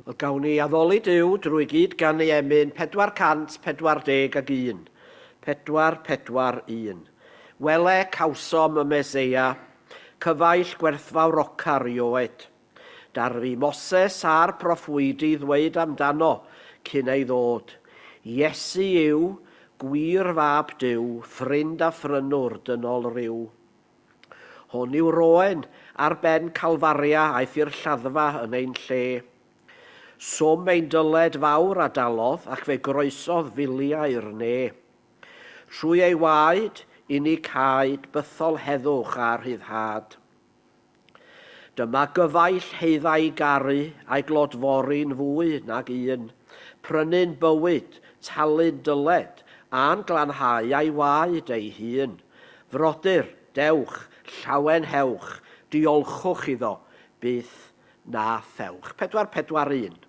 Wel, gawn ni addoli Duw drwy gyd ganu emyn 441. 441. Wele, cawsom y Meseia, cyfaill gwerthfawroca 'rioed. Darfu Moses a'r proffwydi ddweud amdano cyn ei ddod, Iesu yw gwir Fab Duw, ffrind a phrynwr dynol ryw. Hwn yw'r oen ar ben Calfaria aeth i'r lladdfa yn ein lle. Swm ein dyled fawr a dalodd ac fe groesodd filiau'r ne. Trwy ei waed, i ni caed bythol heddwch a rhyddhad. Dyma gyfaill heiddai garu a'i glodfori'n fwy nag un, prynu'n bywyd, talu'n dyled, a'n glanhau a'i waed ei hun. Frodyr, dewch, llawenhewch, diolchwch iddo, byth na phewch. 441.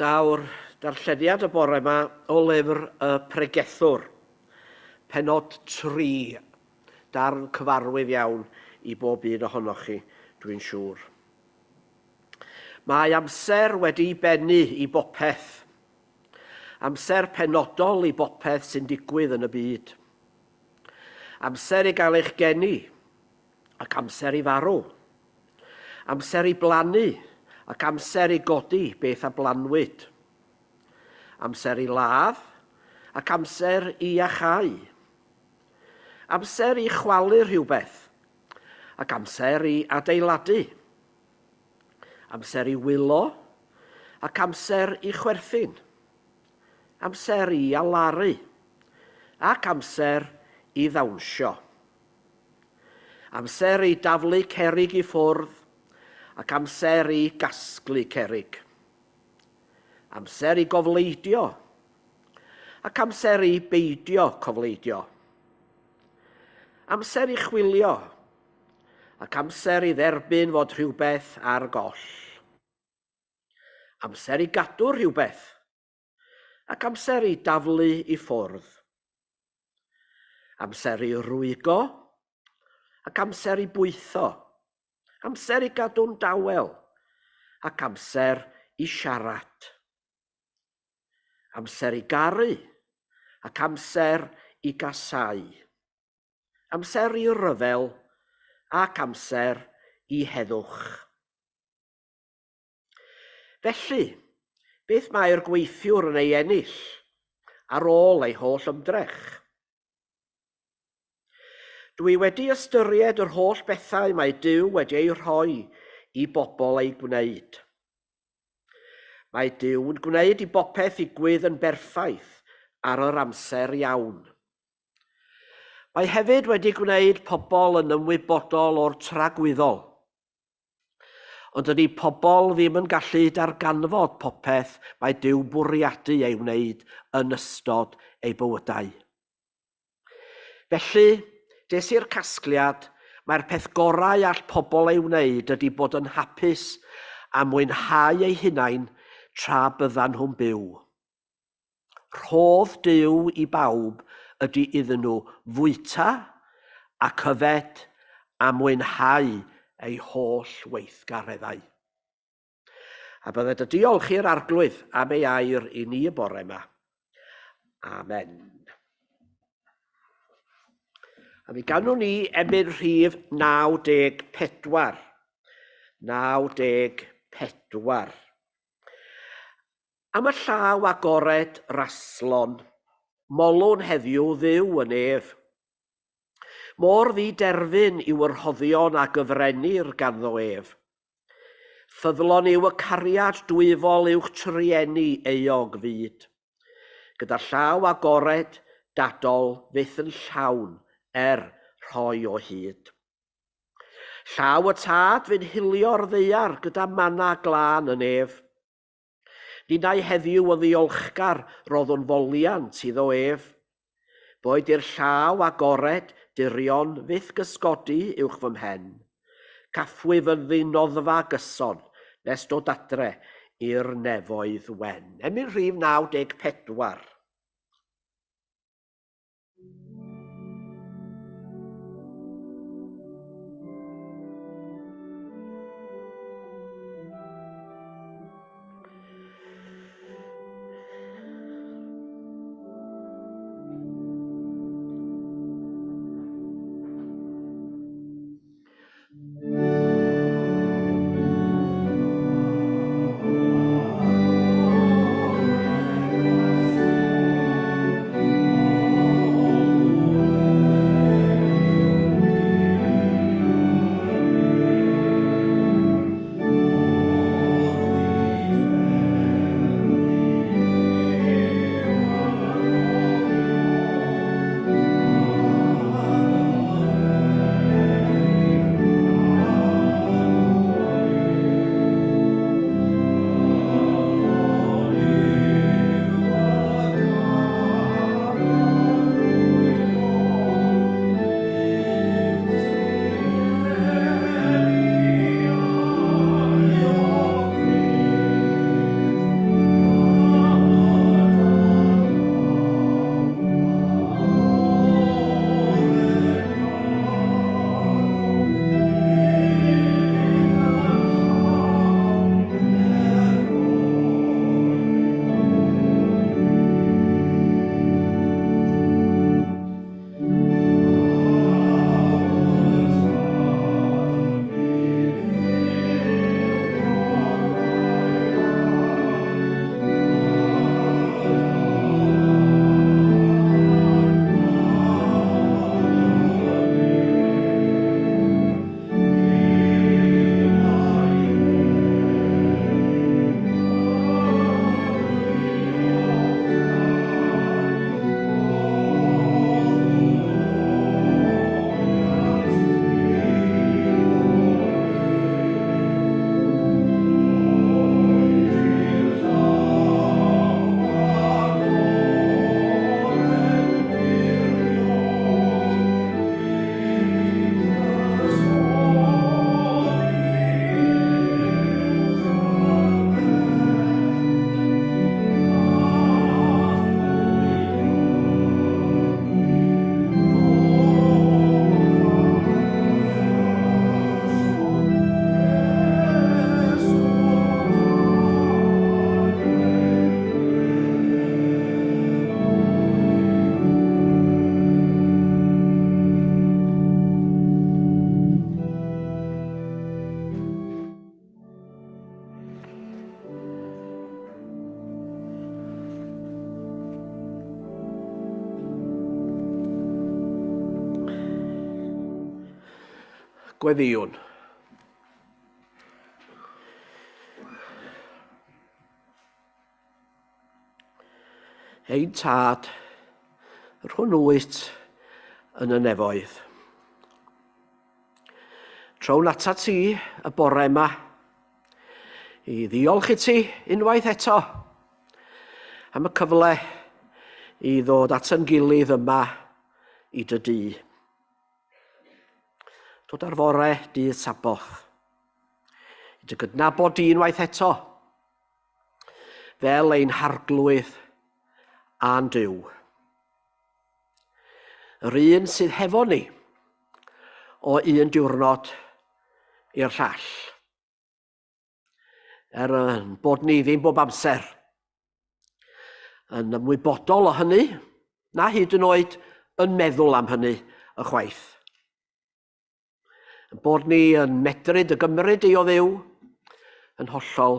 Daw'r darllediad y bore yma o lyfr y Pregethwr, penod 3, darn cyfarwydd iawn i bob un ohonoch chi, dwi'n siŵr. Mae amser wedi'i bennu i bopeth. Amser penodol i bopeth sy'n digwydd yn y byd. Amser i gael eich geni, ac amser i farw. Amser i blannu, ac amser i godi beth a blanwyd. Amser i ladd, ac amser i iachau. Amser i chwalu rhywbeth, ac amser i adeiladu. Amser i wylo, ac amser i chwerthin. Amser i alaru, ac amser i ddawnsio. Amser i daflu cerrig i ffwrdd, ac amser i gasglu cerrig. Amser i gofleidio, ac amser i beidio cofleidio. Amser i chwilio, ac amser i dderbyn fod rhywbeth ar goll. Amser i gadw rhywbeth, ac amser i daflu i ffwrdd. Amser i rwygo, ac amser i bwytho, amser i gadw'n dawel, ac amser i siarad. Amser i garu, ac amser i gasáu. Amser i ryfel, ac amser i heddwch. Felly, beth mae'r gweithiwr yn ei ennill ar ôl ei holl ymdrech? Dw i wedi ystyried yr holl bethau mae Duw wedi eu rhoi i bobl eu gwneud. Mae Duw'n gwneud i bopeth ddigwydd yn berffaith ar yr amser iawn. Mae hefyd wedi gwneud pobl yn ymwybodol o'r tragwyddol. Ond dydy pobl ddim yn gallu darganfod popeth mae Duw'n bwriadu ei wneud yn ystod eu bywydau. Felly, des i'r casgliad mai'r peth gorau all pobl ei wneud ydy bod yn hapus a mwynhau eu hunain tra byddan nhw'n byw. Rhodd Duw i bawb ydy iddyn nhw fwyta ac yfed a mwynhau eu holl weithgareddau. A bydded y diolch i'r Arglwydd am ei air i ni y bore yma. Amen. A mi ganwn ni emyn rhif 94. 94. Am y llaw agored raslon, molwn heddiw Dduw y nef. Mor ddi-derfyn yw y rhoddion a gyfrennir ganddo ef. Ffyddlon yw y cariad dwyfol uwch trueni euog fyd. Gyda llaw agored, dadol, fyth yn llawn, er rhoi o hyd. Llaw y Tad fu'n hulio'r ddaear gyda manna glân y nef. Ninnau heddiw yn ddiolchgar roddwn foliant iddo ef. Boed i'r llaw agored dirion fyth gysgodi uwch fy mhen. Caffwyf yn ddinoddfa gyson nes dod adre i'r nefoedd wen. Emyn rhif 94. Gweddïwn. Ein Tad, yr hwn wyt yn y nefoedd. Trown atat ti y bore yma i ddiolch i ti unwaith eto am y cyfle i ddod at yn gilydd yma i dy dŷ. Dod ar fore dydd Saboth. I dy gydnabod di unwaith eto fel ein harglwydd a'n Duw. Yr un sydd hefo ni o un diwrnod i'r llall. Er yn bod ni ddim bob amser yn ymwybodol o hynny, na hyd yn oed yn meddwl am hynny ychwaith. Yn bod ni yn medru dy gymryd di o Dduw yn hollol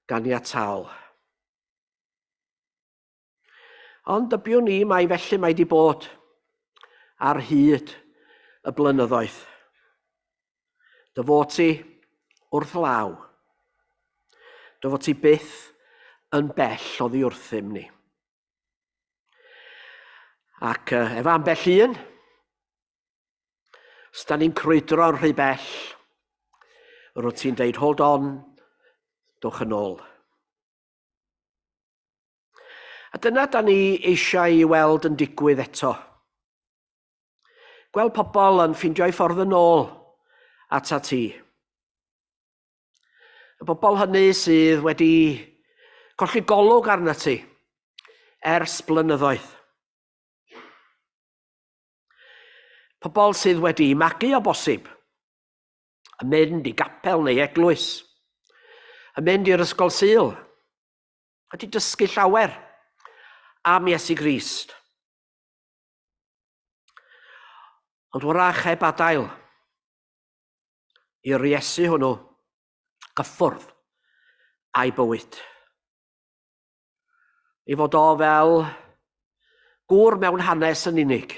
ganiataol. Ond dybiwn ni mai felly mae di bod ar hyd y blynyddoedd. Dy fod ti wrth law. Dy fod ti byth yn bell oddi wrthym ni. Ac efo ambell un, os da ni'n crwydro'n rhy bell, rwyt ti'n deud, hold on, dwch yn ôl. A dyna da ni eisiau ei weld yn digwydd eto. Gweld pobl yn ffeindio'i ffordd yn ôl atat ti. Y bobl hynny sydd wedi colli golwg arnat ti ers blynyddoedd. Pobl sydd wedi magu o bosib, yn mynd i gapel neu eglwys, yn mynd i'r ysgol Sul, wedi dysgu llawer am Iesu Grist. Ond wrach heb adael i'r Iesu hwnnw gyffwrdd a'i bywyd. I fod o fel gŵr mewn hanes yn unig.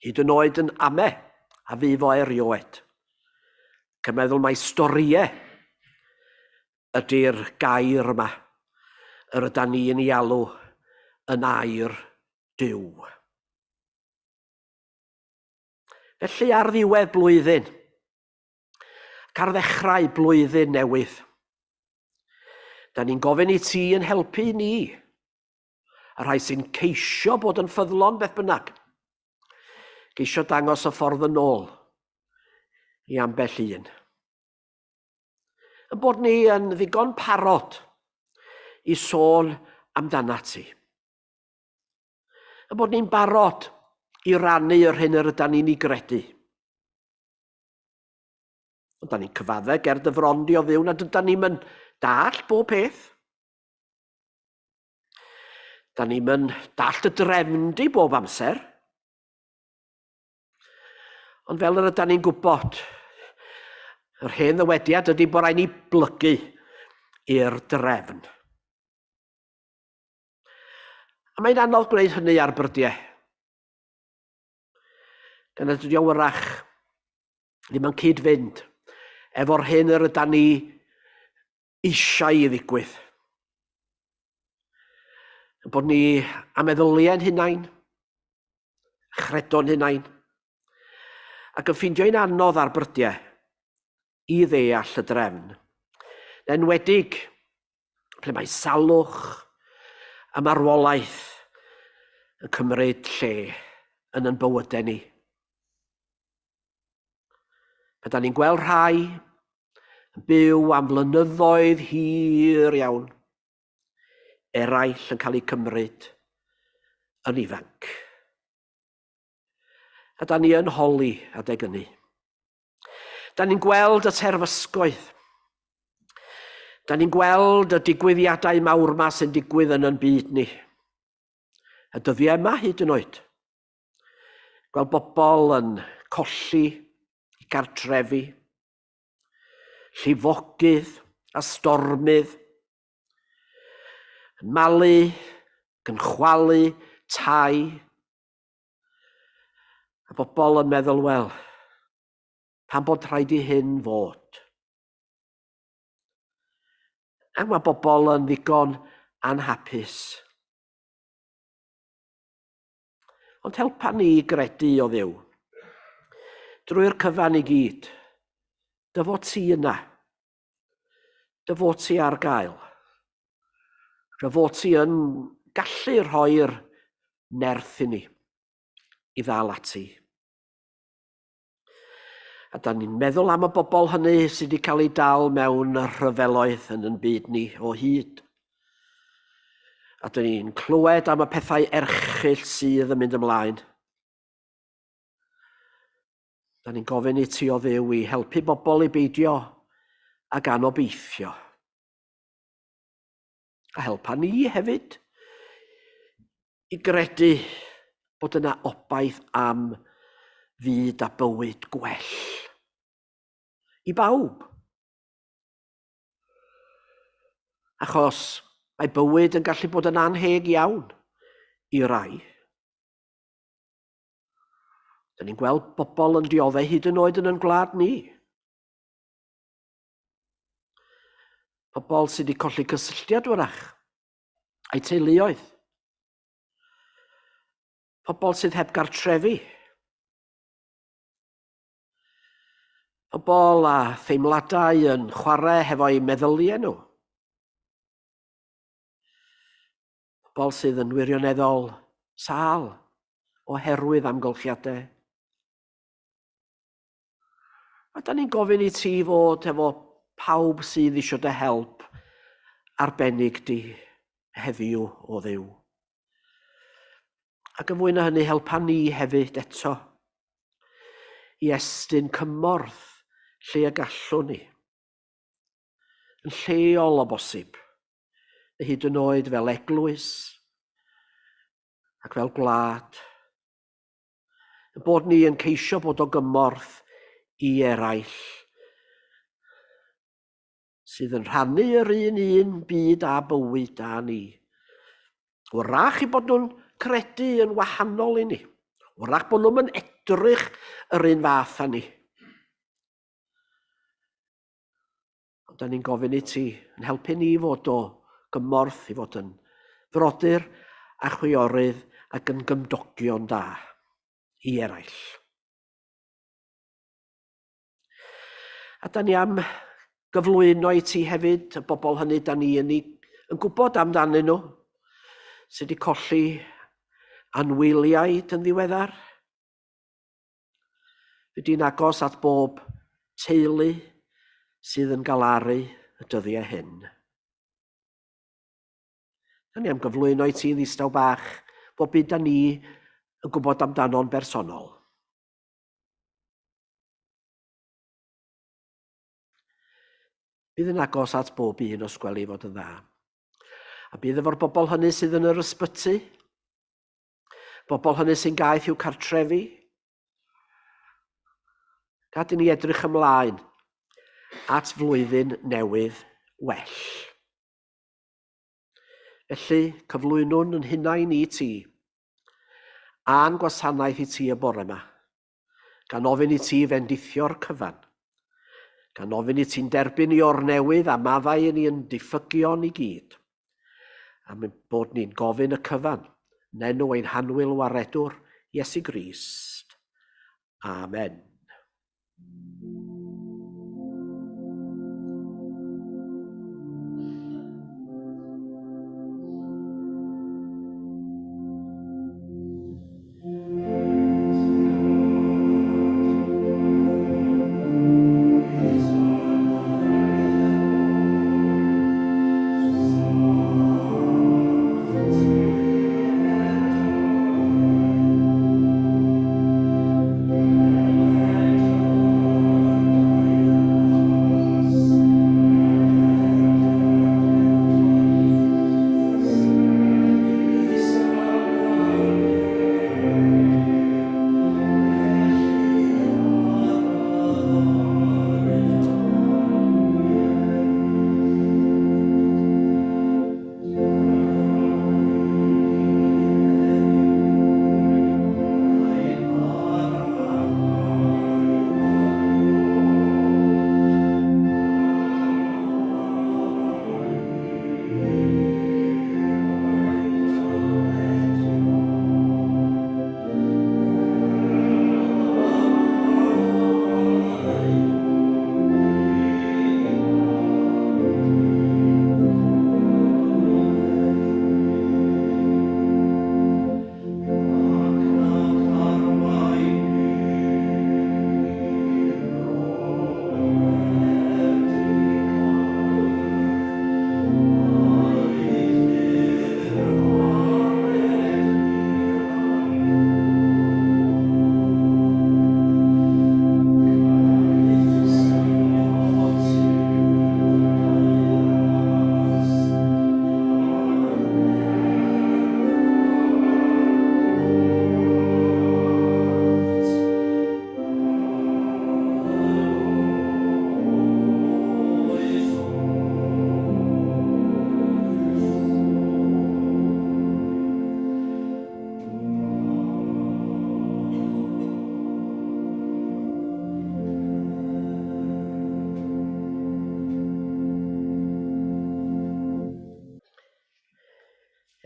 Hyd yn oed yn ame a fu fo erioed. Ac yn meddwl mai storïau ydy'r gair yma yr yda ni'n ei alw yn air Duw. Felly ar ddiwedd blwyddyn, ac ar ddechrau blwyddyn newydd, da ni'n gofyn i ti yn helpu ni y rhai sy'n ceisio bod yn ffyddlon beth bynnag, geisio dangos y ffordd yn ôl i ambell un. Yn bod ni yn ddigon parod i sôn amdanat ti. Yn bod ni'n barod i rannu yr hyn yr ydan ni'n ei gredu. Ond da ni'n cyfadde ger dy fron di o Dduw nad ydan ni'n mynd dall bob peth. Da ni'n mynd dallt y drefn di bob amser. Ond fel yr ydan ni'n gwybod, yr hen ddywediad ydy bod rhaid ni blygu i'r drefn. A mae'n anodd gwneud hynny ar brydiau. Gan nad ydy o wrach ddim yn cyd-fynd efo'r hyn yr ydan ni eisiau i ddigwydd. Bod ni a meddyliau'n hunain, chredo'n hunain, ac yn ffeindio'n anodd ar brydiau i ddeall y drefn. Yn enwedig ble mae salwch a marwolaeth yn cymryd lle yn yn bywydau ni. Pan da ni'n gweld rhai yn byw am flynyddoedd hir iawn, eraill yn cael eu cymryd yn ifanc. A da ni yn holi adeg ynny. Da ni'n gweld y terfysgoedd. Da ni'n gweld y digwyddiadau mawr ma sy'n digwydd yn yn byd ni. Y dyddiau yma hyd yn oed. Gweld bobl yn colli i gartrefi, llifogydd a stormydd, yn malu, ac yn chwalu tai, a bobl yn meddwl, wel, Pam bod rhaid i hyn fod? Ac mae bobl yn ddigon anhapus. Ond helpa ni i gredu o Dduw. Drwy'r cyfan i gyd, dy fod ti yna. Dy fod ti ar gael. Dy fod ti yn gallu rhoi'r nerth i ni i ddal ati. A da ni'n meddwl am y bobl hynny sydd wedi cael eu dal mewn rhyfeloedd yn yn byd ni o hyd. A da ni'n clywed am y pethau erchyll sydd yn mynd ymlaen. Da ni'n gofyn i ti o Dduw i helpu bobl i beidio ag anobeithio. A helpa ni hefyd i gredu bod yna obaith am fyd a bywyd gwell i bawb. Achos mae bywyd yn gallu bod yn anheg iawn i rai. Dyn ni'n gweld bobl yn dioddau hyd yn oed yn yn gwlad ni. Pobl sydd wedi colli cysylltiad wrach, a'u teuluoedd. Pobl sydd heb gartrefi. Pobl â theimladau yn chwarae hefo'u meddyliau nhw. Pobl sydd yn wirioneddol sâl oherwydd amgylchiadau. A da ni'n gofyn i ti fod efo pawb sydd eisiau dy help arbennig di heddiw o Dduw. Ac yn fwy na hynny, helpa ni hefyd eto i estyn cymorth lle y gallwn ni. Yn lleol o bosib, neu hyd yn oed fel eglwys ac fel gwlad. Y bod ni yn ceisio bod o gymorth i eraill sydd yn rhannu yr un un byd a bywyd â ni. Wrach i bod nhw'n credu yn wahanol i ni. Wrach bod nhw'n edrych yr un fath â ni. Ond da ni'n gofyn i ti yn helpu ni i fod o gymorth, i fod yn frodyr a chwiorydd ac yn gymdogion da i eraill. A da ni am gyflwyno i ti hefyd y bobl hynny da ni yn, yn gwybod amdanyn nhw, sydd wedi colli anwyliaid yn ddiweddar. Fy di'n agos at bob teulu sydd yn galaru y dyddiau hyn. Da ni am gyflwyno i ti ddistaw bach bob byd da ni yn gwybod amdano'n bersonol. Bydd yn agos at bob un os gweli fod yn dda. A bydd efo'r bobl hynny sydd yn yr ysbyty, Bobl hynny sy'n gaeth i'w cartrefi. Gad i ni edrych ymlaen at flwyddyn newydd well. Felly, cyflwynwn yn hunain i ti, a'n gwasanaeth i ti y bore yma, gan ofyn i ti fendithio'r cyfan, gan ofyn i ti'n derbyn i o'r newydd a maddau i ni yn diffygion i gyd. Am ein bod ni'n gofyn y cyfan, yn enw ein hanwyl Waredwr, Iesu Grist. Amen.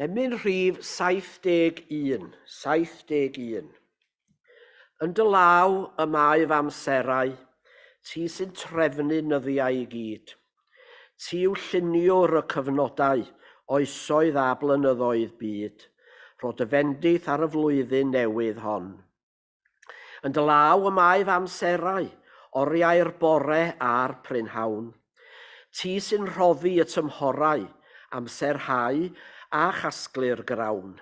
Emyn rhif 71, 71. Yn dy law y mae fy amserau, ti sy'n trefnu nyddiau i gyd. Ti yw lluniwr y cyfnodau, oesoedd a blynyddoedd byd. Rho dy fendith ar y flwyddyn newydd hon. Yn dy law y mae fy amserau, oriau'r bore a'r prynhawn. Ti sy'n rhoddi y tymhorau, amser hau a chasglu'r grawn.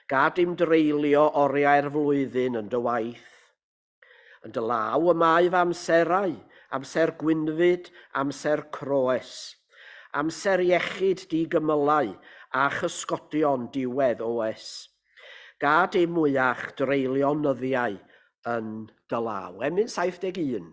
Gad i'm dreulio oriau'r flwyddyn yn dy waith. Yn dy law y mae fy amserau, amser gwynfyd, amser croes. Amser iechyd di-gymylau a chysgodion diwedd oes. Gad im mwyach dreulio nyddiau yn dy law. Emyn 71.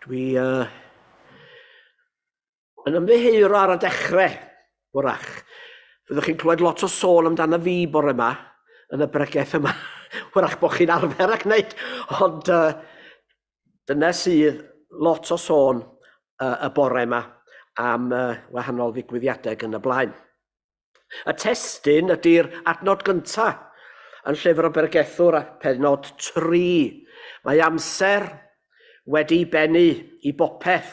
Dwi uh, yn ymddiheuro ar y dechrau, wrach. Fyddwch chi'n clywed lot o sôn amdano fi bore yma, yn y bregeth yma. Wrach bod chi'n arfer ac wneud, ond uh, dyna sydd lot o sôn uh, y bore yma am uh, wahanol ddigwyddiadau yn y blaen. Y testun ydy'r adnod gyntaf yn Llyfr y Bregethwr a pennod 3. Mae amser wedi bennu i bopeth.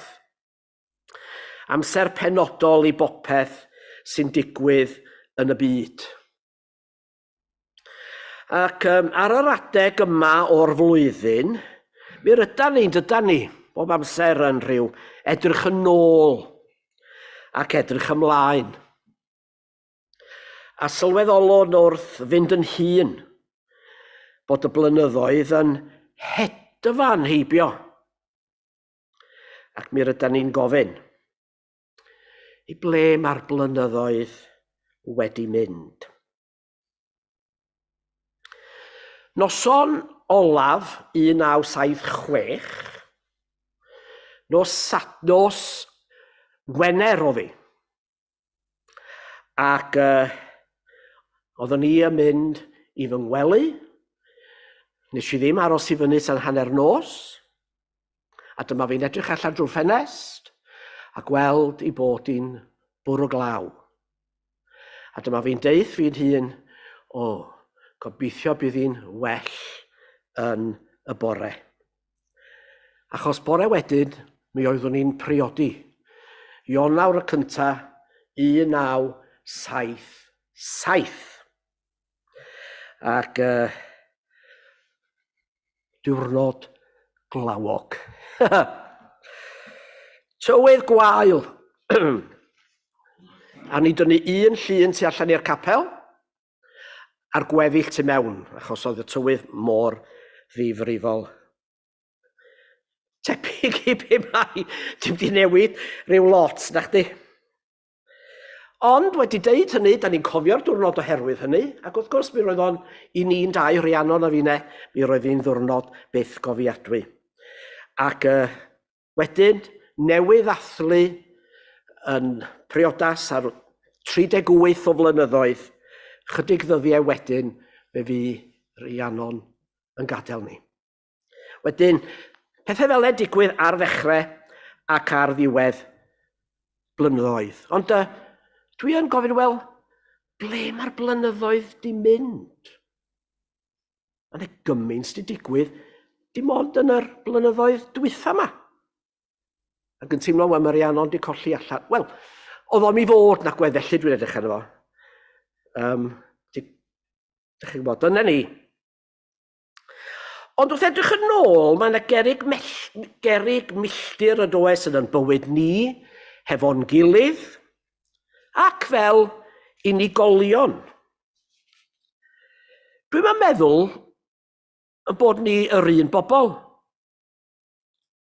Amser penodol i bopeth sy'n digwydd yn y byd. Ac um, ar yr adeg yma o'r flwyddyn, mi rydan ni'n dydan ni, bob amser yn rhyw edrych yn ôl ac edrych ymlaen. A sylweddolwn wrth fynd yn hŷn bod y blynyddoedd yn hedfan heibio. Ac mi rydan ni'n gofyn, i ble mae'r blynyddoedd wedi mynd? Noson olaf 1976, nos, sat, nos Wener oedd hi. Ac uh, oeddwn i yn mynd i fy ngwely. Nes i ddim aros i fyny tan hanner nos. A dyma fi'n edrych allan drwy'r ffenest a gweld i bod hi'n bwrw glaw. A dyma fi'n deith fi'n hun, o, gobeithio bydd hi'n well yn y bore. Achos bore wedyn, mi oeddwn i'n priodi. Ionawr y cynta, 1977. Ac uh, diwrnod glawog. Tywydd gwael. A ni dynnu un llun tu allan i'r capel, a'r gweddill tu mewn, achos oedd y tywydd mor ddifrifol. Tebyg i be mae, dim di newid rhyw lot, na chdi. Ond wedi deud hynny, da ni'n cofio'r diwrnod oherwydd hynny, ac wrth gwrs mi roedd o'n i ni'n dau, Rhiannon a finne, mi roedd hi'n ddiwrnod byth gofiadwy. Ac uh, wedyn, newydd ddathlu yn priodas ar 38 o flynyddoedd, chydig ddyddiau wedyn, fe fu Rhiannon yn gadael ni. Wedyn, pethau fel e'n digwydd ar ddechrau ac ar ddiwedd blynyddoedd. Ond uh, dwi yn gofyn, wel, ble mae'r blynyddoedd di mynd? Mae yna gymaint di digwydd dim ond yn yr blynyddoedd dwytha yma. Ac yn teimlo, wel, mae Rhiannon di colli allan. Wel, oedd o'n mi fod na gwedd felly dwi'n edrych arno fo. Um, di, dych chi'n gwybod, dyna ni. Ond wrth edrych yn ôl, mae yna gerrig, mell, gerrig milltir yn oes yn yn bywyd ni, hefo'n gilydd, ac fel unigolion. Dwi'n meddwl y bod ni yr un bobl.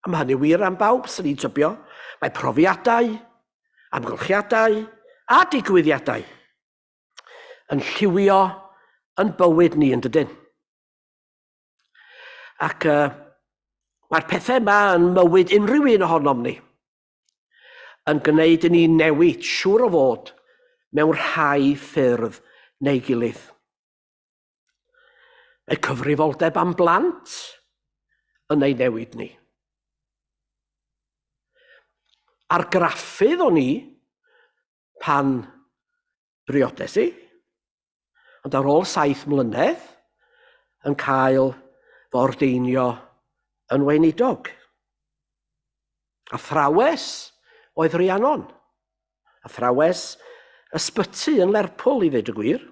A mae hynny wir am bawb, sy'n ni'n tybio. Mae profiadau, amgylchiadau a digwyddiadau yn lliwio yn bywyd ni yn dydyn. Ac uh, mae'r pethau yma yn mywyd unrhyw un ohonom ni yn gwneud i ni newid, siŵr o fod, mewn rhai ffyrdd neu gilydd. Mae cyfrifoldeb am blant yn ei newid ni. Argraffydd o'n i pan briodes i, ond ar ôl saith mlynedd yn cael fy ordeinio yn weinidog. Athrawes oedd Rhiannon. Athrawes ysbyty yn Lerpwl i ddweud y gwir.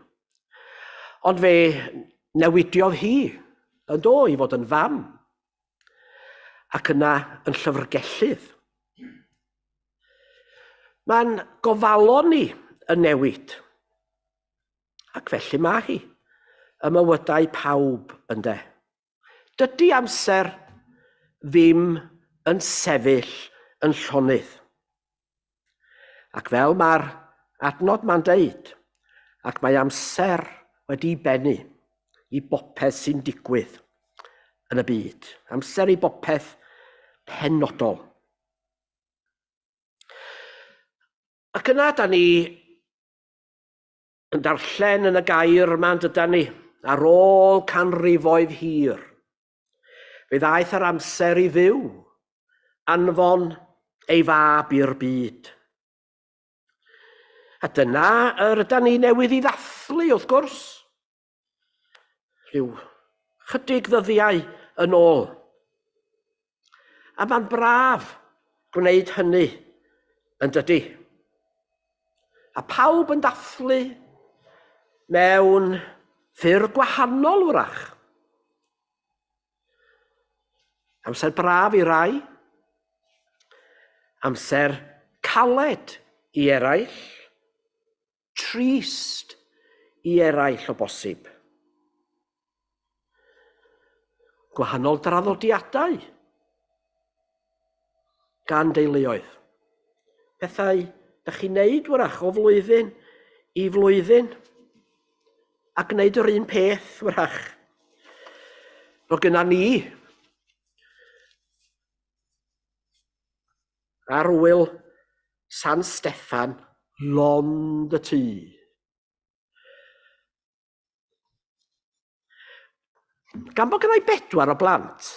Ond fe newidiodd hi yn do i fod yn fam ac yna yn llyfrgellydd. Mae'n gofalon ni yn newid. Ac felly mae hi. Y mywydau pawb ynde. Dydy amser ddim yn sefyll yn llonydd. Ac fel mae'r adnod ma'n deud, ac mae amser wedi bennu i bopeth sy'n digwydd yn y byd. Amser i bopeth penodol. Ac yna, da ni yn darllen yn y gair yma, yn dydan ni, ar ôl canrifoedd hir. Fe ddaeth yr amser i fyw, anfon ei fab i'r byd. A dyna yr ydan ni newydd i ddathlu, wrth gwrs. Rhyw chydig ddyddiau yn ôl. A mae'n braf gwneud hynny, yn dydy? A pawb yn dathlu mewn ffyrdd gwahanol wrach. Amser braf i rai, amser caled i eraill, trist i eraill o bosib. Gwahanol draddodiadau gan deuluoedd. Pethau da chi'n neud wrach o flwyddyn i flwyddyn a gwneud yr un peth wrach. Roedd gyda ni ar wyl San Steffan lond y tŷ. Gan bod gennau bedwar o blant,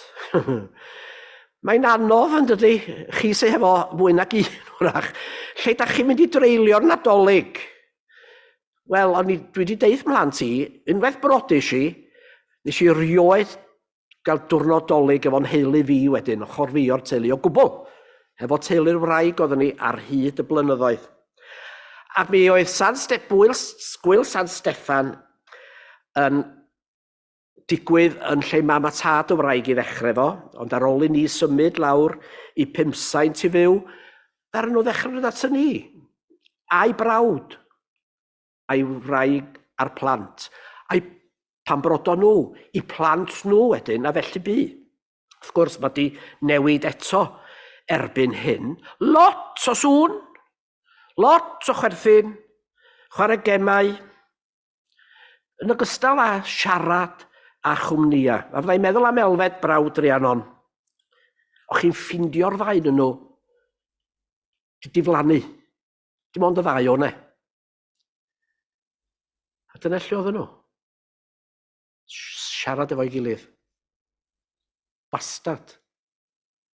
mae'n anodd yn dydy, chi sydd hefo fwy nag un wrach, lle da chi'n mynd i dreulio'r Nadolig? Wel, o'n i, dwi wedi deud mhlant i, unwaith brodis i, nes i rioed gael diwrnod Dolig efo'n nheulu fi wedyn, ochr fi o'r teulu o gwbl. Hefo teulu'r wraig oeddwn ni ar hyd y blynyddoedd. Ac mi oedd San Ste Gwyl, Gwyl San Steffan yn digwydd yn lle mam a tad y wraig i ddechrau fo, ond ar ôl i ni symud lawr i Pumsaint i fyw, ddaru nhw ddechrau dod at ni, a'i brawd, a'i wraig a'r plant, a'i pan brodon nhw, i plant nhw wedyn, a felly bu. Wrth gwrs, mae di newid eto erbyn hyn. Lot o sŵn, lot o chwerthin, chwarae gemau, yn ogystal â siarad a chwmnïau. A fyddai'n meddwl am Elfed brawd Rhiannon. O'ch chi'n ffindio'r ddau yn nhw di diflannu. Dim ond y ddau o'n e. A dyna lle oedden nhw. Siarad efo'i gilydd. Wastad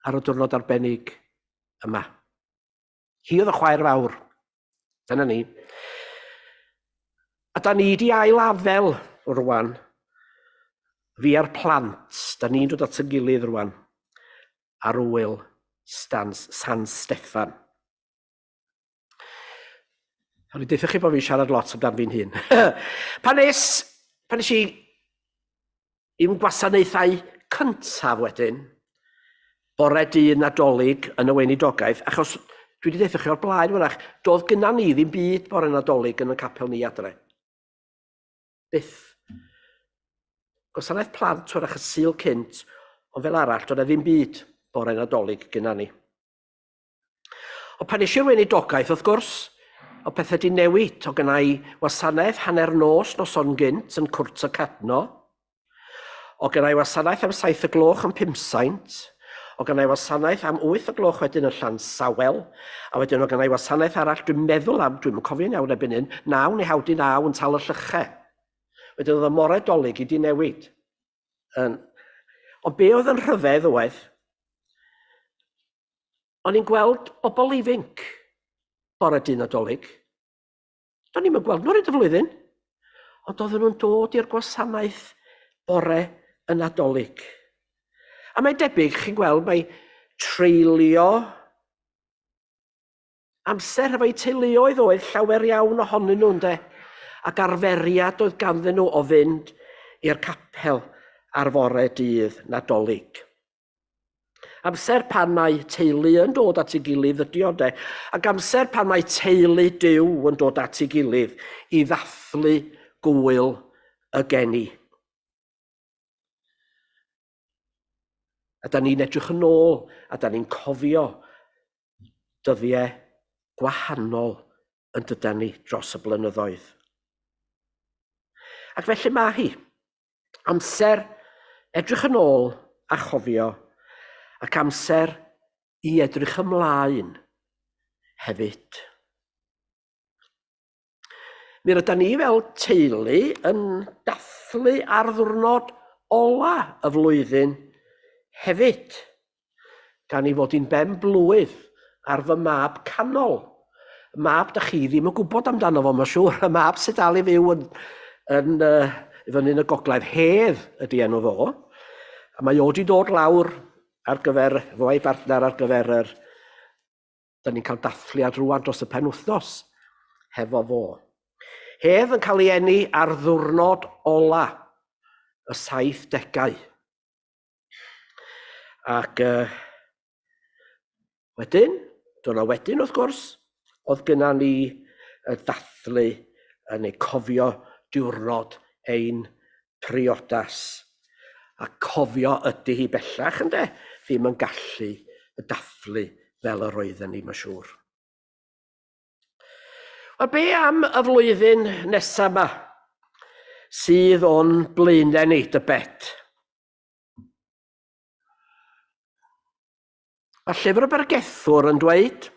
ar y diwrnod arbennig yma. Hi oedd y chwaer fawr. Dyna ni. A da ni di ail afel rwan. Fi a'r plant, da ni'n dod at y gilydd rwan. Ar wyl Stan, San Steffan. O'n i'n deutha chi bod fi'n siarad lot amdan fi'n hun. pan nes, pan nes i i'm gwasanaethau cyntaf wedyn, bore dydd Nadolig yn y weinidogaeth, achos dwi wedi deutha chi o'r blaen wrach, doedd gyna ni ddim byd bore Nadolig yn y capel ni adre. Byth. Gwasanaeth plant wrach y Sul cynt, ond fel arall, doedd e ddim byd bore Nadolig gyna ni. Ond pan es i'r weinidogaeth, wrth gwrs, o pethau di newid. O gynna i wasanaeth hanner nos noson gynt yn Cwrt y Cadno. O gynna i wasanaeth am 7 y gloch yn Pumsaint. O gynna i wasanaeth am 8 y gloch wedyn yn Llansawel. A wedyn o gynna i wasanaeth arall, dwi'n meddwl am, dwi'n cofio'n iawn erbyn hyn, 9 neu hawdd i 9 yn Tal y Llyche. Wedyn oedd y more Dolig i di newid. Yn... Ond be oedd yn rhyfedd oedd, o'n i'n gweld bobl ifinc bore dyn Nadolig. Do'n i'n gweld nhw ar y flwyddyn, ond oedden nhw'n dod i'r gwasanaeth bore y Nadolig. A mae'n debyg, chi'n gweld, mae treulio Amser hefo'u teuluoedd oedd llawer iawn ohonyn nhw, ynde? Ac arferiad oedd ganddyn nhw o fynd i'r capel ar fore dydd Nadolig. Amser pan mae teulu yn dod at ei gilydd ydy o, ynde? Ac amser pan mae teulu Duw yn dod at ei gilydd i ddathlu gŵyl y geni. A da ni'n edrych yn ôl a da ni'n cofio dyddiau gwahanol yn dydan ni dros y blynyddoedd. Ac felly mae hi. Amser edrych yn ôl a chofio, ac amser i edrych ymlaen hefyd. Mi rydan ni fel teulu yn dathlu ar ddwrnod ola y flwyddyn hefyd, gan ei fod hi'n ben blwydd ar fy mab canol. Y mab da chi ddim yn gwybod amdano fo, mae'n siŵr, y mab sydd dal i fyw yn, yn, uh, fyny yn y gogledd, Hedd ydy enw fo. A mae o wedi dod lawr ar gyfer, fo a'i bartner ar gyfer yr Da ni'n cael dathliad rwan dros y penwythnos hefo fo. Hedd yn cael ei eni ar ddwrnod ola y 70au. Ac uh, wedyn, diwrnod wedyn wrth gwrs, oedd gyna ni y dathlu yn ei cofio diwrnod ein priodas. A cofio ydy hi bellach, ynde? Ddim yn gallu dathlu fel yr oedden ni, mae'n siŵr. Wel, be am y flwyddyn nesaf yma sydd o'n blaenau ni, dybed? Mae llyfr y Bregethwr yn dweud,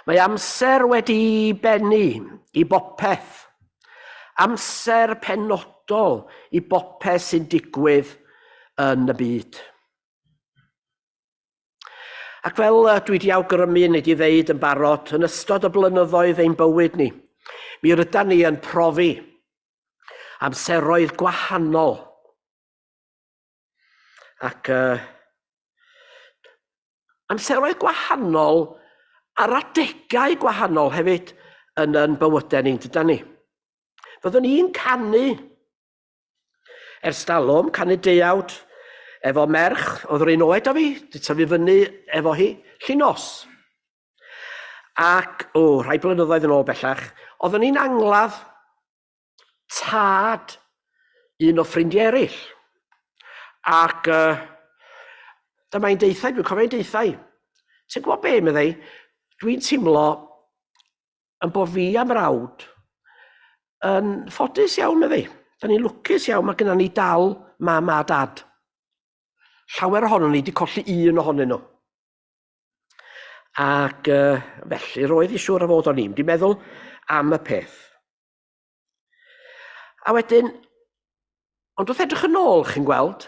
Mae amser wedi bennu i bopeth, amser penodol i bopeth sy'n digwydd yn y byd. Ac fel dwi wedi awgrymu neu wedi ddeud yn barod, yn ystod y blynyddoedd ein bywyd ni, mi rydan ni yn profi amseroedd gwahanol. Ac uh, amseroedd gwahanol ar adegau gwahanol hefyd yn yn bywydau ni'n dydan ni. Fyddwn ni'n canu ers talwm, canu deuawd, efo merch oedd yr un oed â fi, di tyfu fyny efo hi, Llinos. Ac, o, rhai blynyddoedd yn ôl bellach, oeddwn ni'n angladd tad un o ffrindiau eraill. Ac uh, dyma i'n deithau, dwi'n cofio i'n deithau. Ti'n gwybod be, meddai, dwi'n teimlo yn bod fi am rawd yn ffodus iawn, meddai. Da ni'n lwcus iawn, mae gennym ni dal mam a dad. Llawer ohonon ni wedi colli un ohonyn nhw. Ac uh, felly roedd i siŵr o fod o'n i'n wedi meddwl am y peth. A wedyn, ond wrth edrych yn ôl, chi'n gweld,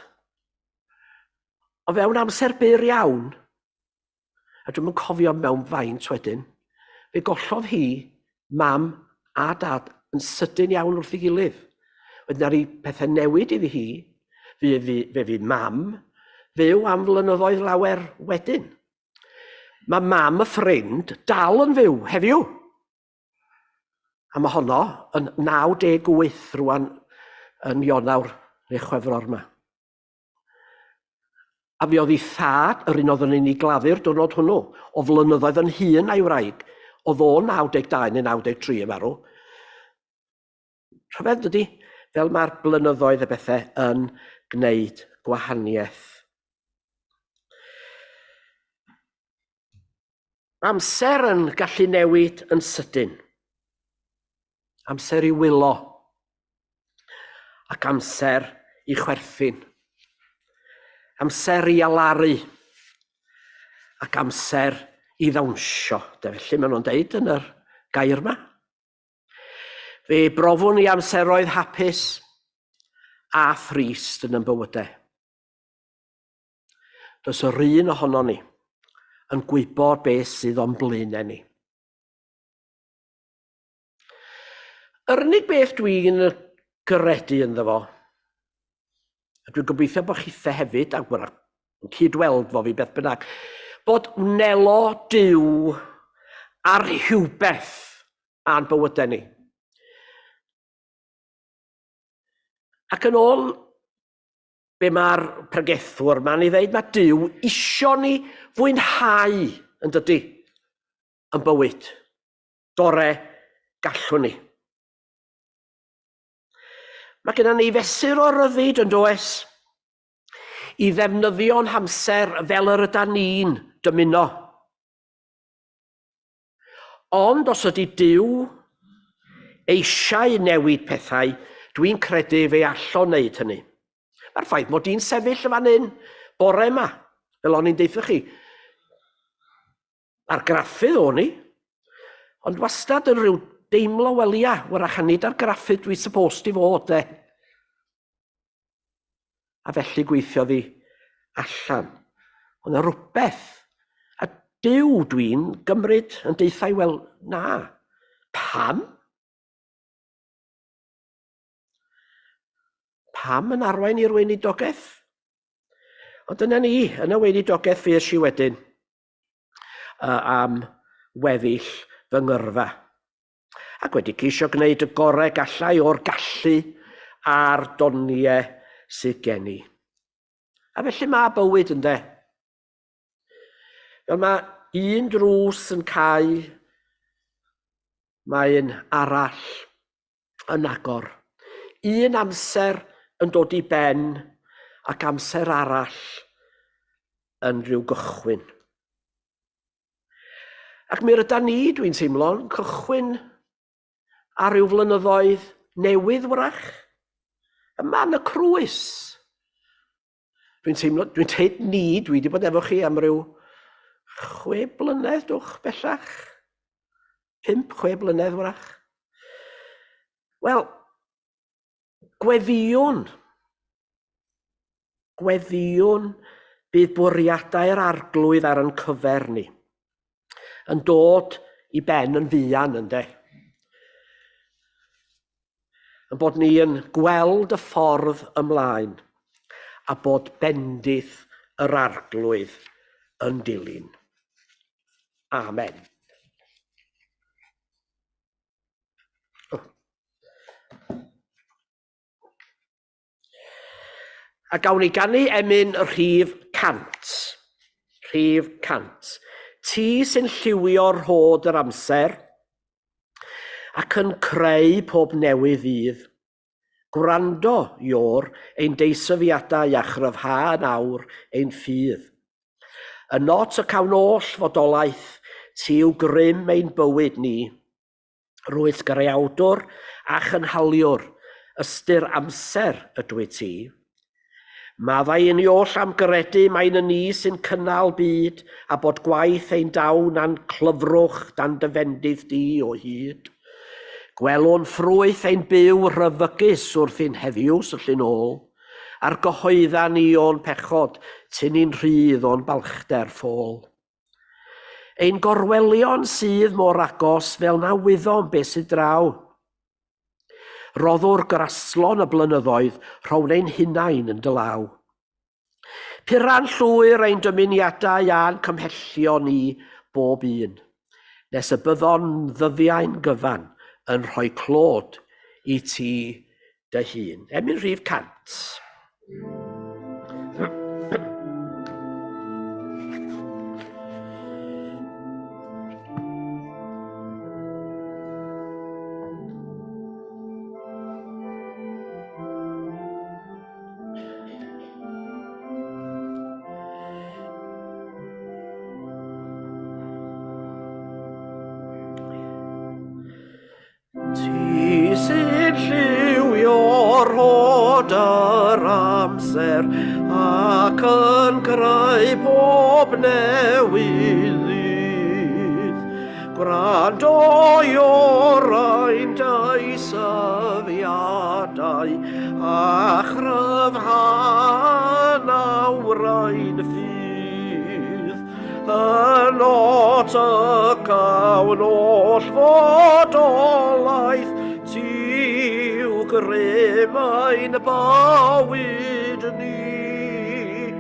o fewn amser byr iawn, a dwi'm yn cofio mewn faint wedyn, fe gollodd hi mam a dad yn sydyn iawn wrth ei gilydd. Wedyn ar ei pethau newid iddi hi, fe, fe, fe fydd mam fyw am flynyddoedd lawer wedyn. Mae mam y ffrind dal yn fyw heddiw. A mae honno yn 98 rwan yn Ionawr neu Chwefror yma. A mi oedd ei thad, yr un oedd yn ei gladdu'r diwrnod hwnnw, o flynyddoedd yn hŷn a'i wraig, oedd o'n 92 neu 93 yn marw. Rhyfedd dydy, fel mae'r blynyddoedd y bethau yn gwneud gwahaniaeth. Amser yn gallu newid yn sydyn. Amser i wylo. Ac amser i chwerthin. Amser i alaru. Ac amser i ddawnsio. De felly maen nhw'n deud yn yr gair yma. Fe brofwn i amseroedd hapus a thrist yn yn bywydau. Does yr un ohonon ni yn gwybod beth sydd o'n blaenau ni. Yr unig beth dwi'n gredu ynddo fo, a dwi'n gobeithio bod chithe hefyd, ac wrach yn cyd-weld fo fi beth bynnag, bod wnelo Duw ar rhywbeth a'n bywydau ni. Ac yn ôl be mae'r pregethwr ma'n ei ddeud, mae Duw isio ni fwynhau yn dydy, yn bywyd. Gore gallwn ni. Mae gennym ni fesur o ryddid yn does, i ddefnyddio'n hamser fel yr ydan ni'n dymuno. Ond os ydy Duw eisiau newid pethau, dwi'n credu fe all o wneud hynny. Mae'r ffaith mod i'n sefyll yn fan hyn bore yma, fel o'n i'n deutha chi, Argraffydd o'n i, ond wastad yn rhyw deimlo, wel ia, wrach a nid argraffydd dwi supposed i fod, de. A felly gweithiodd hi allan. Oedd yna rhywbeth. A Duw dwi'n gymryd yn deuthau, wel, na. Pam? Pam yn arwain i'r weinidogaeth? Ond dyna ni, yn y weinidogaeth fues i wedyn am weddill fy ngyrfa. Ac wedi ceisio gwneud y gorau gallai o'r gallu a'r doniau sydd gen i. A felly mae bywyd ynde. Fel mae un drws yn cau, mae un arall yn agor. Un amser yn dod i ben ac amser arall yn rhyw gychwyn. Ac mi rydan ni, dwi'n teimlo, yn cychwyn ar ryw flynyddoedd newydd wrach. Yma yn y crwys. Dwi'n teimlo, dwi'n teud ni, dwi wedi bod efo chi am ryw chwe blynedd, dwch, bellach. Pump, chwe blynedd wrach. Wel, gweddïwn. Gweddïwn bydd bwriadau'r arglwydd ar yn cyfer ni. Yn dod i ben yn fuan, ynde? Yn bod ni yn gweld y ffordd ymlaen a bod bendith yr arglwydd yn dilyn. Amen. A gawn ni ganu emyn rhif 100. Rhif 100. Ti sy'n lliwio rhod yr amser ac yn creu pob newydd ddydd. Gwrando, Ior, ein deisyfiadau a chryfha yn awr ein ffydd. Ynot y cawn oll fodolaeth, ti yw grym ein bywyd ni. Rwyt greawdwr a chynhaliwr, ystyr amser ydw i ti. Maddau i ni oll am gredu mai ny ni sy'n cynnal byd a bod gwaith ein dawn a'n clyfrwch dan dy fendith di o hyd. Gwelwn ffrwyth ein byw rhyfygus wrth i'n heddiw syllu'n ôl, a'r gyhoedda ni o'n pechod, tyn ni'n rhydd o'n balchder ffôl. Ein gorwelion sydd mor agos fel na wyddom beth sydd draw. Roddwr graslon y blynyddoedd, rhown ein hunain yn dy law. Pura'n llwyr ein dymuniadau a'n cymhellion ni bob un, nes y byddon ddyddiau'n gyfan yn rhoi clod i ti dy hun. Emyn rhif 100. Ti sy'n lliwio rhod yr amser ac yn creu pob newydd ddydd. Gwrando i orain dy syfiadau a chryfha nawrain ffydd. Ynot y cawn oll fodolaeth, ti yw grym ein bywyd ni.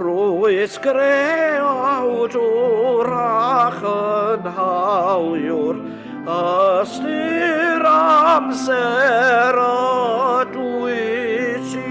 Rwyt greawdwr a chynhaliwr, ystyr amser ydw i ti.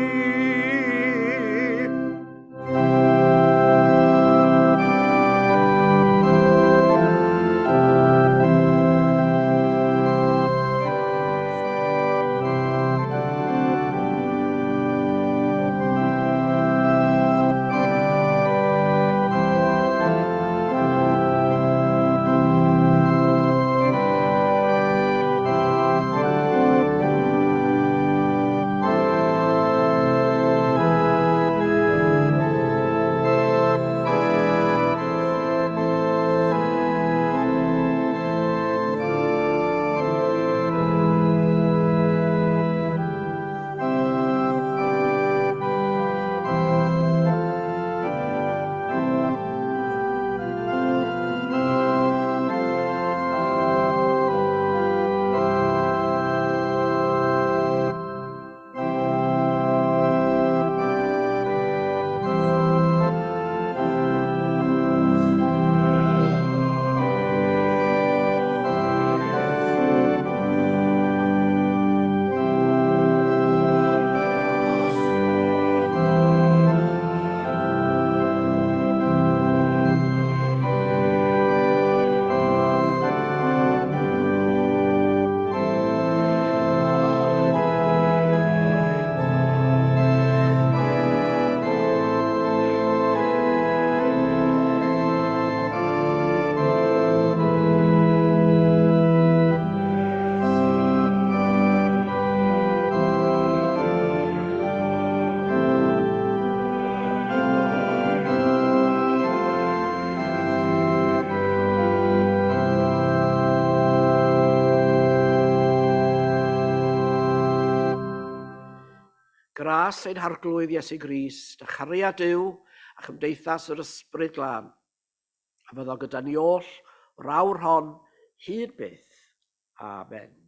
Gras ein Harglwydd Iesu Grist, a chariad Duw, a chymdeithas yr Ysbryd Glân, a fyddo gyda ni oll o'r awr hon hyd byth. Amen.